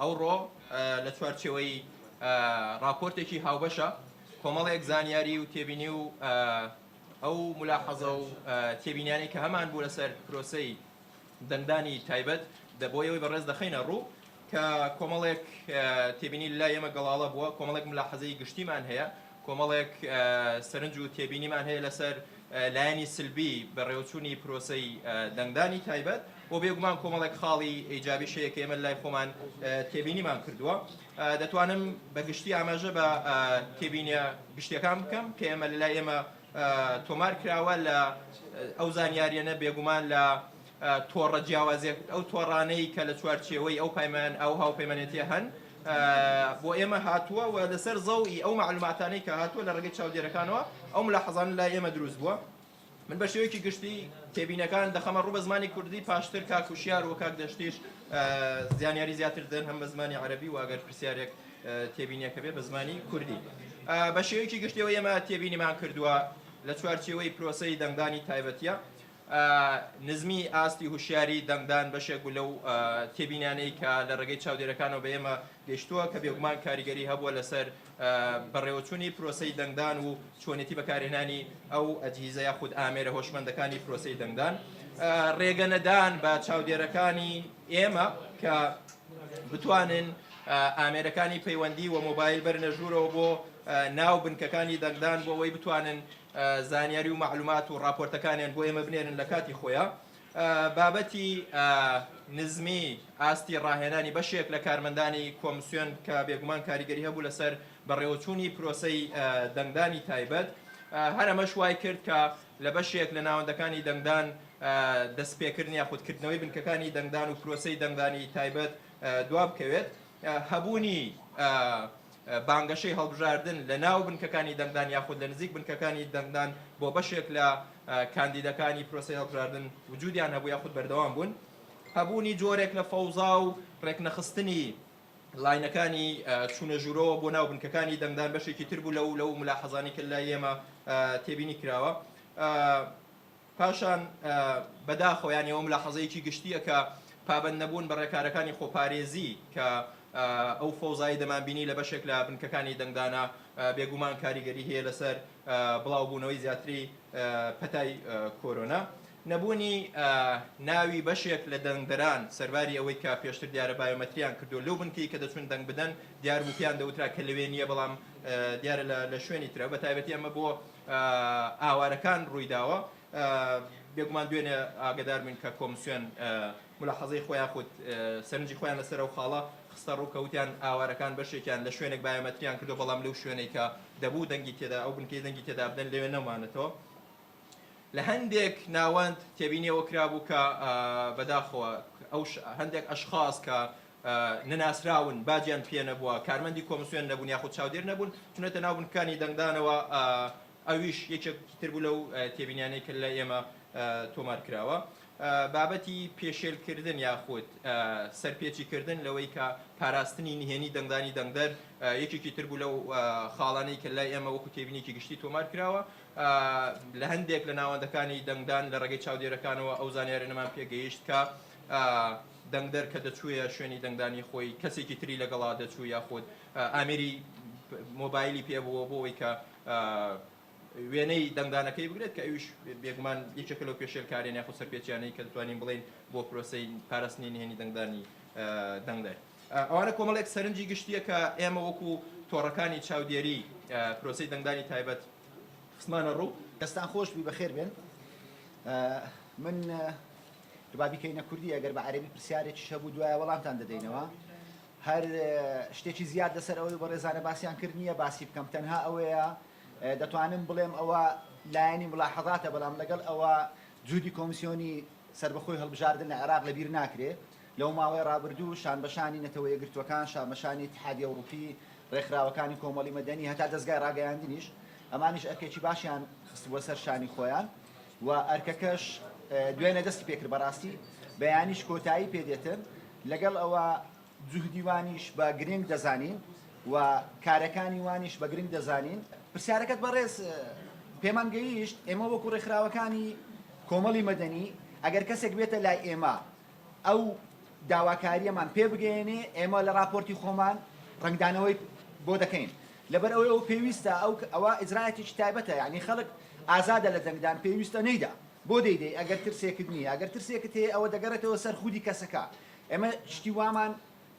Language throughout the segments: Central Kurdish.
ئەوڕۆ لە چوارچێوەی ڕاپۆرتێکی هاوبەشە کۆمەڵێک زانیاری و تێبینی و ئەو ملاحەزە و تێبینیانەی کە هەمان بوو لەسەر پرۆسەی دەنگدانی تایبەت دە بۆ ئێوەی بەڕێز دەخەینە ڕوو کە کۆمەڵێک تێبینی لای ئێمە گەڵاڵە بووە، کۆمەڵێک ملاحەزەی گشتیمان هەیە، کۆمەڵێک سەرنج و تێبینیمان هەیە لەسەر لایەنی سلبی بەڕێوەچوونی پرۆسەی دەنگدانی تایبەت و بێگومان کۆمەڵێک خاڵی ئیجابیش هەیە کە ئێمە لای خۆمان تێبینیمان کردووە. دەتوانم بە گشتی ئاماژە بە تێبینیە گشتیەکان بکەم کە ئێمە لەلای ئێمە تۆمار کراوە لە ئەو زانیاریەنە بێگومان لە تۆڕە جیاوازە ئەو تۆڕانەی کە لە چوارچێوەی ئەو پایمان ئەو هاوپەیمانێتیە هەن بۆ ئێمە هاتووە و لەسەر زەوی ئەو معلوماتانەی کە هاتووە لە ڕێگەی چاودێرەکانەوە ئەو ملاحەزانە لای ئێمە دروست بووە. من بە شێوەیەکی گشتی تێبینەکان دەخەمە ڕوو بە زمانی کوردی پاشتر کاک وشیار و کاک دەشتیش زانیاری زیاتر دەن هەم بە زمانی عەرەبی و ئەگەر پرسیارێک تێبینیەکە بێ بە زمانی کوردی. بە شێوەیەکی گشتیەوە ئێمە تێبینیمان کردووە لە چوارچێوەی پرۆسەی دەنگدانی تایبەتیە نزمی ئاستی هوشیاری دەنگدان بەشێک بوو لەو تێبینانەی کە لە ڕێگەی چاودێرەکانەوە بە ئێمە گەیشتووە کە بێگومان کاریگەری هەبووە لەسەر بەڕێوەچوونی پرۆسەی دەنگدان و چۆنێتی بەکارهێنانی ئەو ئەجهیزە یاخود ئامێرە هۆشمەندەکانی پرۆسەی دەنگدان. ڕێگە نەدان بە چاودێرەکانی ئێمە کە بتوانن ئامێرەکانی پەیوەندی و مۆبایل بەرنە ژوورەوە بۆ ناو بنکەکانی دەنگدان بۆ ئەوەی بتوانن زانیاری و مەعلومات و ڕاپۆرتەکانیان بۆ ئێمە بنێرن لە کاتی خۆیا. بابەتی نزمی ئاستی ڕاهێنانی بەشێک لە کارمەندانی کۆمسیۆن کە بێگومان کاریگەری هەبوو لەسەر بەڕێوەچوونی پرۆسەی دەنگدانی تایبەت، هەر ئەمەش وای کرد کە لە بەشێک لە ناوەندەکانی دەنگدان دەستپێکردن یاخود کردنەوەی بنکەکانی دەنگدان و پرۆسەی دەنگدانی تایبەت دوابکەوێت. هەبوونی بانگەشەی هەڵبژاردن لە ناو بنکەکانی دەنگدان یاخود لە نزیک بنکەکانی دەنگدان بۆ بەشێک لە کاندیدەکانی پرۆسەی هەڵبژاردن وجودیان هەبوو یاخود بەردەوام بوون. هەبوونی جۆرێک لە فەوزا و ڕێکنەخستنی لاینەکانی چوونە ژوورەوە بۆ ناو بنکەکانی دەنگدان بەشێکی تر بوو لەو لەو ملاحەزانەی کە لای ئێمە تێبینی کراوە. پاشان بەداخەوە یانی ئەوە ملاحەزەیەکی گشتییە کە پابەند نەبوون بە ڕێکارەکانی خۆپارێزی کە ئەو فەوزای دەمانبینی لە بەشێک لە بنکەکانی دەنگدانە بێگومان کاریگەری هەیە لەسەر بڵاوبوونەوەی زیاتری پەتای کۆرۆنا. نەبوونی ناوی بەشێک لە دەنگدەران سەرباری ئەوەی کە پێشتر دیارە بایۆمەتریان کردووە لەو بنکەی کە دەچوون دەنگ بدەن دیار بوو پێیان دەوترا کە لەوێ نییە بەڵام دیارە لە شوێنی ترە بەتایبەتی ئەمە بۆ ئاوارەکان ڕوویداوە، بێگومان دوێنێ ئاگەدار بووین کە کۆمسیۆن مولاحەزەی خۆی یاخود سەرنجی خۆیان لەسەر ئەو خاڵە خستە ڕوو کە وتیان ئاوارەکان بەشێکیان لە شوێنێک بایۆمەتریان کردووە بەڵام لەو شوێنەی کە دەبوو دەنگی تێدا ئەو بنکەی دەنگی تێدا بدەن لەوێ نەمانەتەوە. لە هەندێک ناوەند تێبینی ئەوە کرابوو کە بەداخەوە ئەو هەندێک ئەشخاص کە نەناسراون، باجیان پێ نەبووە، کارمەندی کۆمسیۆن نەبوون یاخود چاودێر نەبوون، چونەتە ناو بنکەکانی دەنگدانەوە، ئەویش یەکێکی تر بوو لەو تێبینیانەی کە لای ئێمە تۆمار کراوە. بابەتی پێشێلکردن یاخود سەرپێچیکردن لەوەی کە پاراستنی نهێنی دەنگدانی دەنگدەر یەکێکی تر بوو لەو خاڵانەی کە لای ئێمە وەکو تێبینیەکی گشتی تۆمار کراوە. لە هەندێک لە ناوەندەکانی دەنگدان لە ڕێگەی چاودێرەکانەوە ئەو زانیارانەمان پێگەیشت کە دەنگدەر کە دەچوویە شوێنی دەنگدانی خۆی کەسێکی تری لەگەڵا دەچوو یاخود ئامێری مۆبایلی پێ بووە بۆ ئەوەی کە وێنەی دەنگدانەکەی بگرێت کە ئەویش بێگومان یەکێکە لەو پێشێلکاریان یاخود سەرپێچیانەی کە دەتوانین بڵێین بۆ پرۆسەی پاراستنی نهێنی دەنگدانی دەنگدەر. ئەوانە کۆمەڵێک سەرنجی گشتیە کە ئێمە وەکو تۆڕەکانی چاودێری پرۆسەی دەنگدانی تایبەت خستمانە ڕوو. دەستان خۆش بی بەخێر بێن من با بیکەینە کوردی ئەگەر بە عەرەبی پرسیارێکیش هەبوو دوایە وەڵامتان دەدەینەوە هەر شتێکی زیاد لەسەر ئەوەی بەڕێزانە باسیان کرد نییە باسی بکەم تەنها ئەوەیە دەتوانم بڵێم ئەوە لایەنی ملاحەظاتە بەڵام لەگەڵ ئەوە جودی کۆمیسیۆنی سەربەخۆی هەڵبژاردن لە عێراق لەبیر ناکرێ لەو ماوەی ڕابردوو شانبەشانی نەتەوە یەکگرتووەکان شانبەشانی ئیتحادی ئەوروپی ڕێکخراوەکانی کۆمەڵی مەدەنی هەتا دەزگای ڕاگەیاندنیش ئەمانیش ئەرکێکی باشیان خستبووە سەر شانی خۆیان و ئەرکەکەش دوێنێ دەستی پێکرد بەڕاستی بەیانیش کۆتایی پێدێتن لەگەڵ ئەوە جوهدی وانیش بە گرنگ دەزانین و کارەکانی وانیش بە گرنگ دەزانین. پرسیارەکەت بەڕێز پێمان گەیشت، ئێمە وەکو ڕێکخراوەکانی کۆمەڵی مەدەنی ئەگەر کەسێک بێتە لای ئێمە ئەو. داواکارییەمان پێ بگەیەنێ ئێمە لە ڕاپۆرتی خۆمان ڕەنگدانەوەی بۆ دەکەین لەبەر ئەوەی ئەو پێویستە ئەو ئەوە ئیجرائاتێکی تایبەتە یانی خەڵک ئازادە لە دەنگدان پێویستە نەیدا بۆ دەیدەی ئەگەر ترسێکت نییە ئەگەر ترسێکت هەیە ئەوە دەگەڕێتەوە سەر خودی کەسەکە ئێمە شتی وامان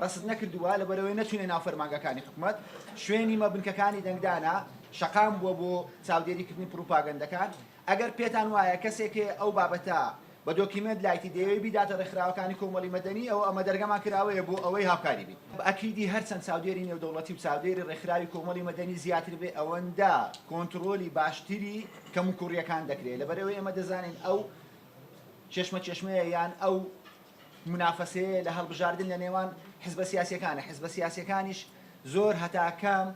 ڕەسد نەکردووە لەبەرئەوەی نەچوینە ناو فەرمانگەکانی حکومەت شوێنی مە بنکەکانی دەنگدانە شەقام بووە بۆ چاودێریکردنی پڕوپاگەندەکان ئەگەر پێتان وایە کەسێک هەیە ئەو بابەتە بە دۆکیمێنت لایتی دەیەوێت بیداتە ڕێکخراوەکانی کۆمەڵی مەدەنی ئەوە ئەمە دەرگەمان کراوەیە بۆ ئەوەی هاوکاری بین. بە ئەکیدی هەرچەند چاودێری نێودەوڵەتی و چاودێری ڕێکخراوی کۆمەڵی مەدەنی زیاتر بێ ئەوەندە کۆنتڕۆلی باشتری کەموکوڕیەکان دەکرێت لەبەرئەوەی ئێمە دەزانین ئەو چێشمە چێشمەیە یان ئەو مونافەسەیە لە هەڵبژاردن لە نێوان حزبە سیاسیەکانە، حزبە سیاسیەکانیش زۆر هەتا کەم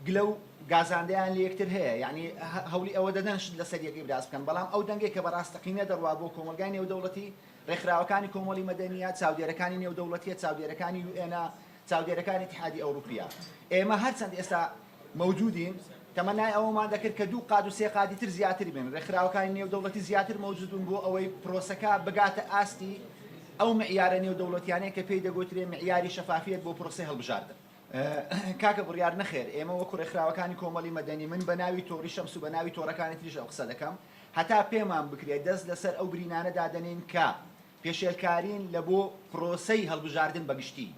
گلە و گازاندەیان لە یەکتر هەیە، یانی هەوڵی ئەوە دەدەن شت لەسەر یەک ئیبراز بکەن، بەڵام ئەو دەنگەی کە بە ڕاستەقینە دەڕوا بۆ کۆمەڵگای نێودەوڵەتی، ڕێکخراوەکانی کۆمەڵی مەدەنییە، چاودێرەکانی نێودەوڵەتییە، چاودێرەکانی یوئێنە، چاودێرەکانی ئیتیحادی ئەوروپییە. ئێمە هەرچەند ئێستا مەوجودین، تەمەنای ئەوەمان دەکرد کە دوو قات و سێ قاتی تر زیاتر بن، ڕێکخراوەکانی نێودەوڵەتی زیاتر مەوجود بن بۆ ئەوەی پرۆسەکە بگاتە ئاستی ئەو معیارە نێودەوڵەتیانەی کە پێی دەگوترێ معیاری شەفافیەت بۆ پرۆسەی هەڵبژاردن. کاکە بڕیار نەخێر ئێمە وەکو ڕێکخراوەکانی کۆمەڵی مەدەنی من بە ناوی تۆڕی شەمس و بە ناوی تۆڕەکانی تریش ئەو قسە دەکەم هەتا پێمان بکرێت دەست لەسەر ئەو برینانە دادەنێین کە پێشێلکارین لە بۆ پرۆسەی هەڵبژاردن بە گشتی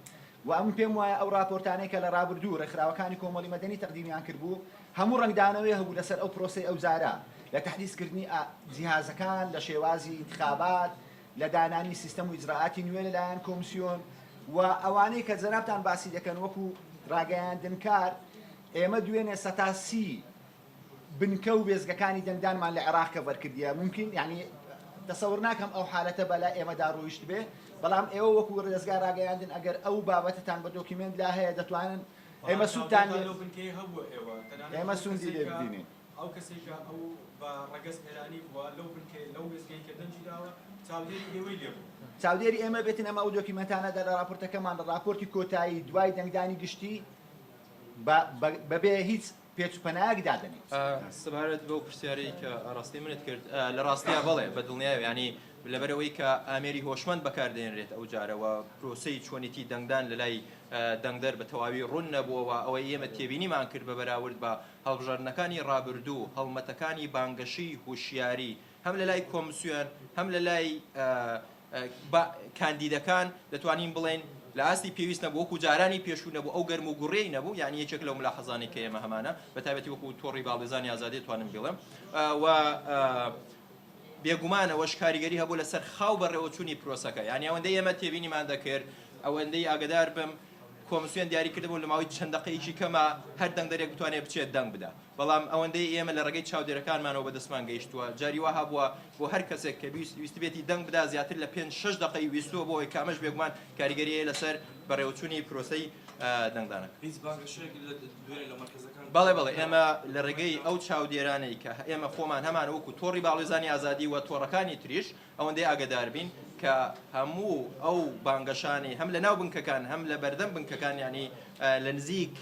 و ئەمن پێم وایە ئەو ڕاپۆرتانەی کە لە ڕابردوو ڕێکخراوەکانی کۆمەڵی مەدەنی تەقدیمیان کردبوو هەموو ڕەنگدانەوەی هەبوو لەسەر ئەو پرۆسەی ئەو جارە لە تەحدیس کردنی جیهازەکان لە شێوازی ئینتخابات لە دانانی سیستەم و ئیجرائاتی نوێ لە لایەن کۆمسیۆن و ئەوانەی کە جەنابتان باسی دەکەن وەکو ڕاگەیاندنکار ئێمە دوێنێ سەتا سی بنکە و وێستگەکانی دەنگدانمان لە عێراق cover کردیە مومکین یانی تەسەور ناکەم ئەو حالەتە بەلای ئێمەدا ڕۆیشتبێ بەڵام ئێوە وەکو دەزگای ڕاگەیاندن ئەگەر ئەو بابەتەتان بە دۆکیومێنت لا هەیە دەتوانن ئێمە بەڵام سوودتان چاودێرتان لێ لەو بنکەیە هەبووە ئێوە تەنانەت ئێمە ئەو سوودی کەسەی لێ کە ببینین. ئەو کەسەی کە ئەو بە ڕەگەز ئێرانی بووە لەو بنکەیە لەو وێستگەی کە دەنگی داوە چاودێری ئێوەی لێ بوو. چاودێری ئێمە بێتن ئەمە ئەو دۆکیومێنتانە لە ڕاپۆرتەکەمان لە ڕاپۆرتی کۆتایی دوای دەنگدانی گشتی بە بەبێ هیچ پێچ و پەنایەک دادەنێت. سەبارەت بەو پرسیارەی کە ئاراستەی منت کرد، لە ڕاستیا بەڵێ بە دڵنیایەوە یانی لەبەرئەوەی کە ئامێری هۆشمەند بەکاردێنرێت ئەو جارە و پرۆسەی چۆنیتی دەنگدان لەلای دەنگدەر بە تەواوی ڕوون نەبووەوە، ئەوەی ئێمە تێبینیمان کرد بە بەراورد بە هەڵبژاردنەکانی ڕابردوو هەڵمەتەکانی بانگەشەی هۆشیاری هەم لەلای کۆمسیۆن هەم لەلای کاندیدەکان دەتوانین بڵێین لە ئاستی پێویست نەبوو وەکو جارانی پێشوو نەبوو ئەو گەرم و گوڕیەی نەبوو یعنی یەکێک لەو ملاحەزانەی کە ئێمە هەمانە بە تایبەتی وەکو تۆڕی باڵوێزانی ئازادی توانم بڵێم و بێگومان ئەوەش کاریگەری هەبوو لەسەر خاو بەڕێوەچوونی پرۆسەکە یعنی ئەوەندەی ئێمە تێبینیمان دەکرد ئەوەندەی ئاگدار بم کۆمسیۆن دیاری کردبوو لە ماوەی چەند دەقەیەکی کەمە هەر دەنگدەرێک بتوانێت بچێت دەنگ بدا بەڵام ئەوەندەی ئێمە لە ڕێگەی چاودێرەکانمانەوە بەدەستمان گەیشتووە، جاری وا هەبووە بۆ هەر کەسێک کە ویستبێتی دەنگ بدا زیاتر لە پێنج شەش دەقەی ویستووە بۆ ئەوەی کە ئەمەش بێگومان کاریگەری هەیە لەسەر بەڕێوەچوونی پرۆسەی دەنگدانەکە. هیچ بانگەشەیەک لە دوێنێ لە مەرکەزەکان بەڵێ بەڵێ ئێمە لە ڕێگەی ئەو چاودێرانەی کە ئێمە خۆمان هەمانە وەکو تۆڕی باڵوێزانی ئازادی و تۆڕەکانی تریش ئەوەندەی ئاگەدار بین کە هەموو ئەو بانگەشانەی هەم لە ناو بنکەکان هەم لە بەردەم بنکەکان یانی لە نزیک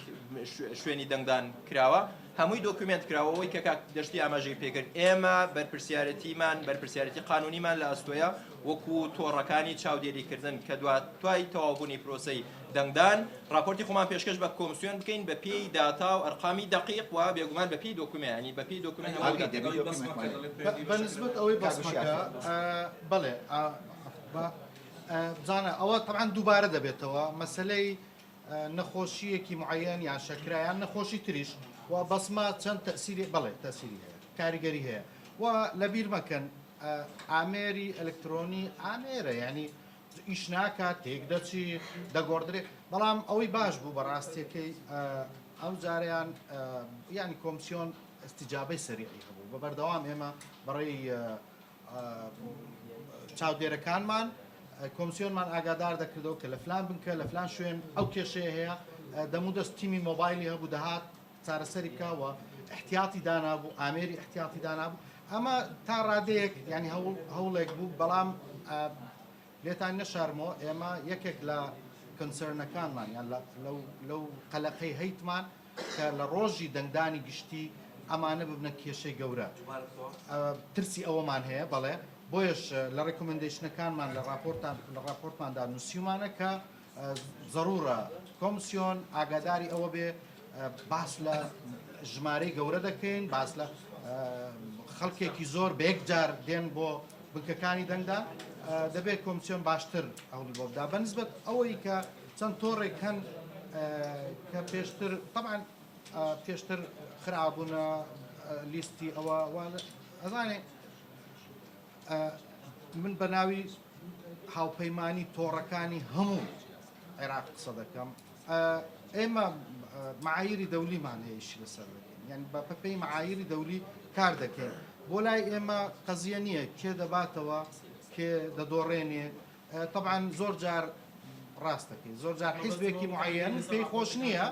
شوێنی دەنگدان کراوە هەمووی دۆکیومێنت کراوە ئەوەی کە کاک دەشتی ئاماژەی پێکرد ئێمە بەرپرسیارەتیمان بەرپرسیارەتی قانونیمان لە ئەستۆیە وەکو تۆڕەکانی چاودێریکردن کە دوای تەواوبوونی پرۆسەی دەنگدان ڕاپۆرتی خۆمان پێشکەش بە کۆمسیۆن بکەین بە پێی داتا و ئەرقامی دەقیق و بێگومان بە پێی دۆکومێنت یانی بە پێی دۆکومێنت هەموو دەقیق. بە نسبەت ئەوەی بەسمەکە بەڵێ بزانە ئەوە تەبعەن دووبارە دەبێتەوە مەسەلەی نەخۆشییەکی معەیەن یان شەکرە یان نەخۆشی تریش و بەسمە چەند تەسیری بەڵێ تەسیری هەیە کاریگەری هەیە و لەبیر مەکەن ئامێری ئەلکترۆنی ئامێرە یعنی ئیش ناکات تێک دەچی دەگۆڕدرێ بەڵام ئەوەی باش بوو بەڕاستیەکەی ئەو جاریان ینی کۆمسیۆن ئیستیجابەی سەریعی هەبوو بە بەردەوام ئێمە بەڕێی چاودێرەکانمان کۆمسیۆنمان ئاگادار دەکردەوە کە لە فلان بنکە لە فلان شوێن ئەو کێشەیە هەیە دەمو دەست تیمی مۆبایلی هەبوو دەهات چارەسەری بکە و احتیاطی دانابوو ئامێری احتیاطی دانابوو ئەمە تا ڕادەیەک ینی هەوڵێک بوو بەڵام لێتان نەشارمەوە ئێمە یەکێک لە concern ەکانمان یان لەو قەلەقەی هەیتمان کە لە ڕۆژی دەنگدانی گشتی ئەمانە ببنە کێشەی گەورە ترسی ئەوەمان هەیە بەڵێ. بۆیەش لە recommendation ەکانمان لە ڕاپۆرتان لە ڕاپۆرتماندا نووسیومانە کە زەرورە کۆمسیۆن ئاگاداری ئەوە بێ باس لە ژمارەی گەورە دەکەین، باس لە خەڵکێکی زۆر بە یەکجار دێن بۆ بنکەکانی دەنگدان، دەبێت کۆمسیۆن باشتر هەوڵی بۆ بدا بەنسبەت ئەوەی کە چەند تۆڕێک هەن کە پێشتر طبعا پێشتر خرابوونە لیستی ئەوە ئەزانێ من بە ناوی هاوپەیمانی تۆڕەکانی هەموو عێراق قسە دەکەم ئێمە معایری دەولیمان هەیە ئیشی لەسەر دەکەین یعنی بە پێی معایری دەولی کار دەکەین بۆ لای ئێمە قەزیە نییە کێ دەباتەوە کێ دەدۆڕێنێ طبعا زۆر جار ڕاست دەکەی زۆر جار حیزبێکی معەن پێی خۆش نییە.